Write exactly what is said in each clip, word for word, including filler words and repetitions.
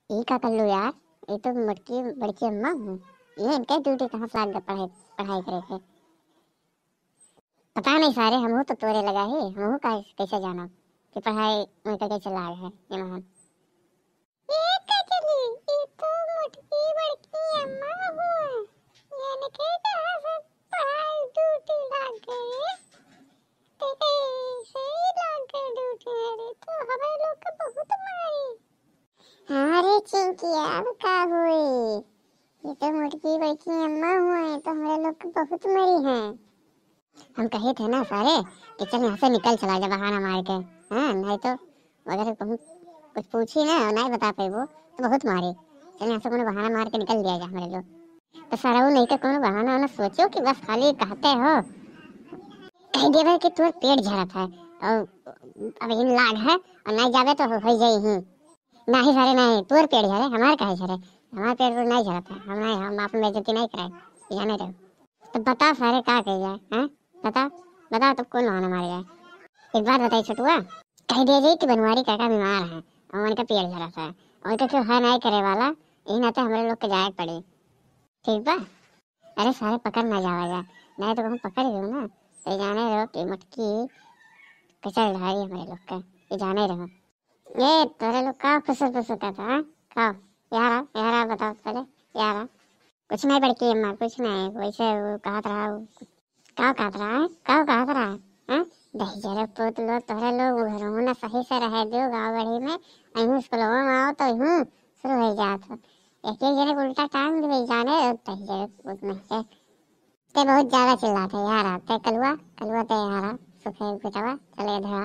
ई का कर लू यार, ये तो मोटकी बड़की अम्मा हूँ। ये इनके ड्यूटी कहाँ से लाग गए पढ़ाई, पढ़ाई करे के? पता नहीं सारे, हमहू तो तोरे लगा ही, हमहू का कैसे जाना कि पढ़ाई में का कैसे लाग है ये महान। ए कजली, ई तो मोटकी बड़की अम्मा हुआ। इनके कहाँ से पढ़ाई ड्यूटी लाग गए? ते कैसे ही लाग गए ड्यूटी? अरे तो हमें लोग के बहुत मारी। हाँ रे चिंकिया, अब का हुई? ये तो मोटकी बड़की अम्मा हुआ है, तो हमारे लोग के बहुत मरी हैं। हम कहे थे ना सारे कि चल यहाँ से निकल चला जा बहाना मार के, हाँ, नहीं तो अगर कहूँ कुछ पूछी ना और नहीं बता पेबो तो बहुत मारे। चल यहाँ से कोनो बहाना मार के निकल दिया जा हमारे लोग। तो सारा वो नहीं तो कोनो बहाना वाना सोचो कि बस खाली कहते हो, कह देवे कि तोर पेट झरत है और अब इन लाग है और नहीं जावे तो हो, हो जाई ही। नहीं सारे नहीं, तोर पेट झरे, हमार काहे झरे? हमार पेट तो नहीं झरत है, हम नहीं, हम आपन बेइज्जती नहीं कराए, जाने रहो। तो बता सारे का कही जाए, हैं? बता, बता तब कौन बहाना मारे जाए? एक बात बताई छोटुआ, कह दिया जाए कि बनवारी काका बीमार है और उनका पेट झरत है, उनका क्यों है नहीं करे वाला, यही नाते हमारे लोग के जाए के पड़ी, ठीक बा? अरे सारे पकड़ ना जावा जा, नहीं तो कहूँ पकड़ गयो ना तो जाने रहो कि मोटकी कचर ढारी हमारे लोग के, ये जाने रहो। ए तोरे लोग का फुसुर फुसुर करता है? का यारा यारा बताओ पहले यारा। कुछ नहीं बड़की अम्मा, कुछ नहीं, वैसे वो कहत रहा, वो का कहत रहा है, का कहत रहा है? हाँ? दहिजर पूत लोग, तोहरे लोग घरों ना सही से रहे दियो गाँव गढ़ी में, अहीं स्कूलों में आओ तो यूं शुरू हो जात हो। एक एक जने के उल्टा टांग देवे जाने दहिजर पूत में से। ते बहुत ज्यादा चिल्लात है यार, ते कलुआ, कलुआ ते यार, सुखे बेटवा, चले धरा।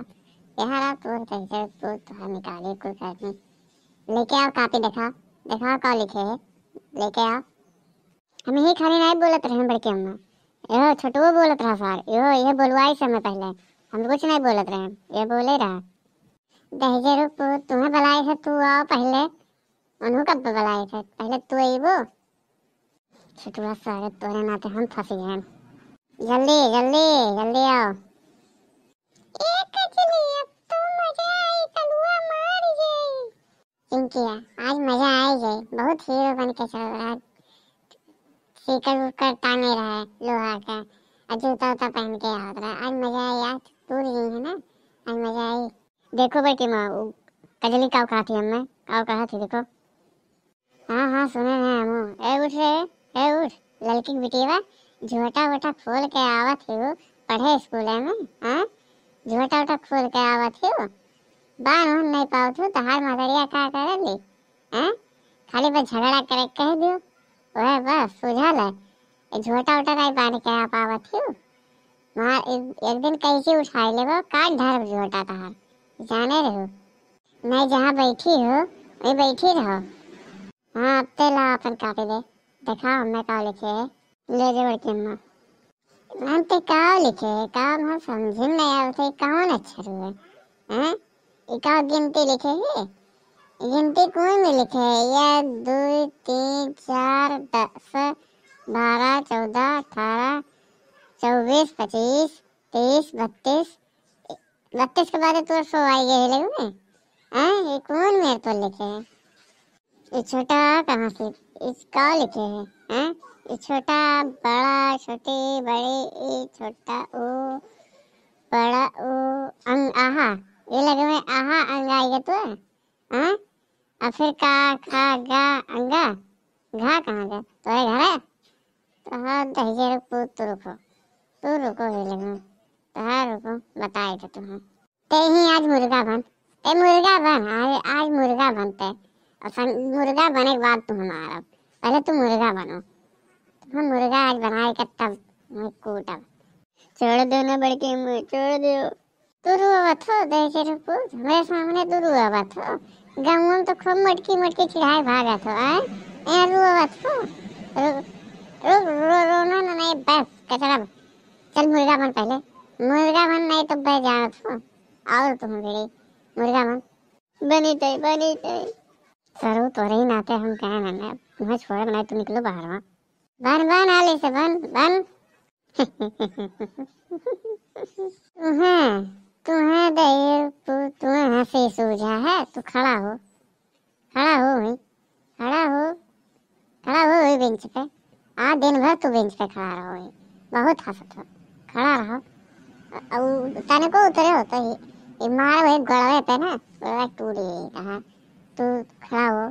यार तोर दहिजर पूत तोहर निकाले कुल करनी। लेके आओ कापी, देखा, देखा का लिखे है, लेके आओ। हम यही खाली नहीं बोलत रहे बड़की अम्मा, यो छोटुओ बोलत रहा सार, यो ये बोलवाई से हमें पहले, हम कुछ नहीं बोलत रहे, ये बोले रहा। दहिजर पूत तुम्हें बुलाए थे, तू आओ पहले, उन्हों कब बुलाए थे, पहले तू अइबो। छोटुआ सारे तोरे नाते हम फंस गए हैं। जल्दी जल्दी जल्दी आओ। ए कजली, अब तो मजा आई, कलुआ मार जाई। चिंकिया, आज मजा आई जाई, बहुत हीरो बन के चल रहा है। सीकर उकर टांगे रहा है लोहा का, और जूता उता पहन के आवत रहा है। आज मजा आई यार, तू रही है ना, आज मजा आई। देखो बड़की माँ, उ कजली काव कहा थी हमें, काव कहा थी देखो। हाँ हाँ सुने हैं हमू। ए उठ रे, ए उठ, लड़की के बिटिया, झोटा वोटा खोल के आवत ही वो पढ़े स्कूल में, हाँ? झोटा वोटा खोल के आवत ही वो। बान होन नहीं पावत हो, तहार मदरिया का करे ली? हैं? खाली बस झगड़ा करे कह दियो, वह बस सुझल है। ए झोटा वोटा नहीं बांध के आ पावत ही वो। मार एक, एक दिन कैसे उठाई लेबो, काट धरब झोटा तहार, जाने रहो। नहीं, जहाँ बैठी हो, वहीं बैठी रहो। हाँ, अब ते ला अपन कापी दे, देखा हमें का लिखे है। ले जे बड़की अम्मा। नाम ते का लिखे है, का हम समझे में नहीं आवत है, कौन अक्षर हुए? हैं? ई का गिनती लिखे है? गिनती कोई में लिखे है, एक, दो, तीन, चार, दस, बारह, चौदह, अठारह, चौबीस, पच्चीस, तीस, बत्तीस, बत्तीस के बाद तो सौ आई गए लगे में। हैं? ये कौन मेरे पर लिखे है? ये छोटा कहाँ से? इस का लिखे है? हैं? ये छोटा, बड़ा, छोटी, बड़ी, ये छोटा, ओ, बड़ा, ओ, अंग, आहा। ये लगे में आहा अंग आई गए तो है? हैं? और फिर का, खा, गा, अंगा। घा कहाँ गए? तोरे घर है? तो हाँ, दहिजर पूत तू रुको। तू रुको, हे लगे। तो हाँ, रुको, बताए थे तुम्हें। ते ही आज मुर्गा बन, ते मुर्गा बन, आज, आज मुर्गा बनते। और सन-, मुर्गा बने के बाद तू हमारा, पहले तू मुर्गा बनो। हम मुर्गा आज बनाए के तब मैं कूटब। छोड़ दो ना बड़की अम्मा, छोड़ दो। तू रुआवत हो, देखे रुको, हमरे सामने तू रुआवत हो। गाँव में तो खूब मटकी मटकी चिढ़ाए भागत हो, आए? ए रुआवत हो। रुक, रुक, रो, रोना ना, नहीं, बस, कचरा। चल मुर्गा बन पहले, मुर्गा बन, नहीं तो बह जावत हो। और तुम भिड़ी, मुर्गा बन। बनी तय, बनी तय। सरू, तोरे ही नाते हम कहे ना, ना, तुम्हें छोड़ब नहीं, तू निकलो बाहर वहाँ। बन, बन, हाली से बन, बन। तुम्हें, तुम्हें दे, तु-, तुम्हें हंसी सूझा है, तू खड़ा हो, खड़ा हो भाई। बेंच पे। हाँ, दिन भर तू बेंच पे खड़ा रहो, बहुत हंसत हो, खड़ा रहो। अ-, अउ तनिको उतरे हो तो ये, ये मार वही गड़वे पे ना, गड़वा टूट गई। हाँ, तू खड़ा हो,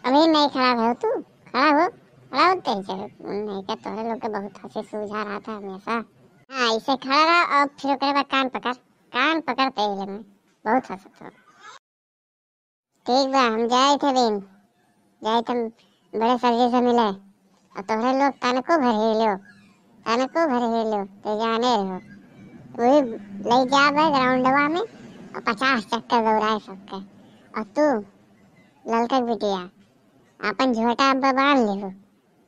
अभी नहीं खड़ा हो तू, खड़ा हो, खड़ा हो तेरे से। नहीं क्या, तोहरे लोग के बहुत हंसी सूझा रहा था हमेशा। हाँ, ऐसे खड़ा रहा और फिर ओकरे बाद कान पकड़, कान पकड़ तेरे में, बहुत हंसत हो। ठीक बा, हम जाइत हबीन, जाइत हम बड़े सर जी से मिले। और तोहरे लोग तनको भर हिर लो, तनको भर हिर लो, तो जाने रहो। वही ले जाबे ग्राउंडवा में और पचास चक्कर दौड़ाए सबके। और तू ललका बिटिया, अपन झोटा अब बांध लिहो,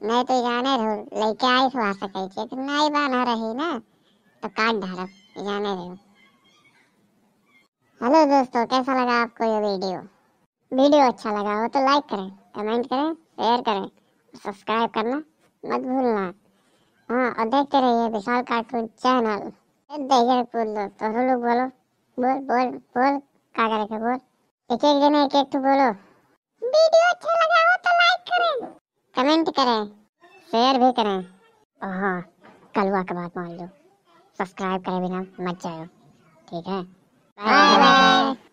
नहीं तो जाने रहो, लइके आई तो आ सकै छे, तो नहीं बांधा रही ना, तो काट धारब, जाने रहो। हेलो दोस्तों, कैसा लगा आपको ये वीडियो? वीडियो अच्छा लगा हो तो लाइक करें, कमेंट करें, शेयर करें, सब्सक्राइब करना मत भूलना। हाँ, और देखते रहिए विशाल कार्टून चैनल। ए, देखिए बोल दो, तोहरो लोग बोलो, बोल, बोल, बोल, का करे के बोल। एक एक जने एक एक ठो बोलो। वीडियो अच्छा लगा हो तो लाइक करें, कमेंट करें, शेयर भी करें। और हाँ, कलुआ के बात मान लो, सब्सक्राइब करे बिना मत जाओ, ठीक है? Bye bye.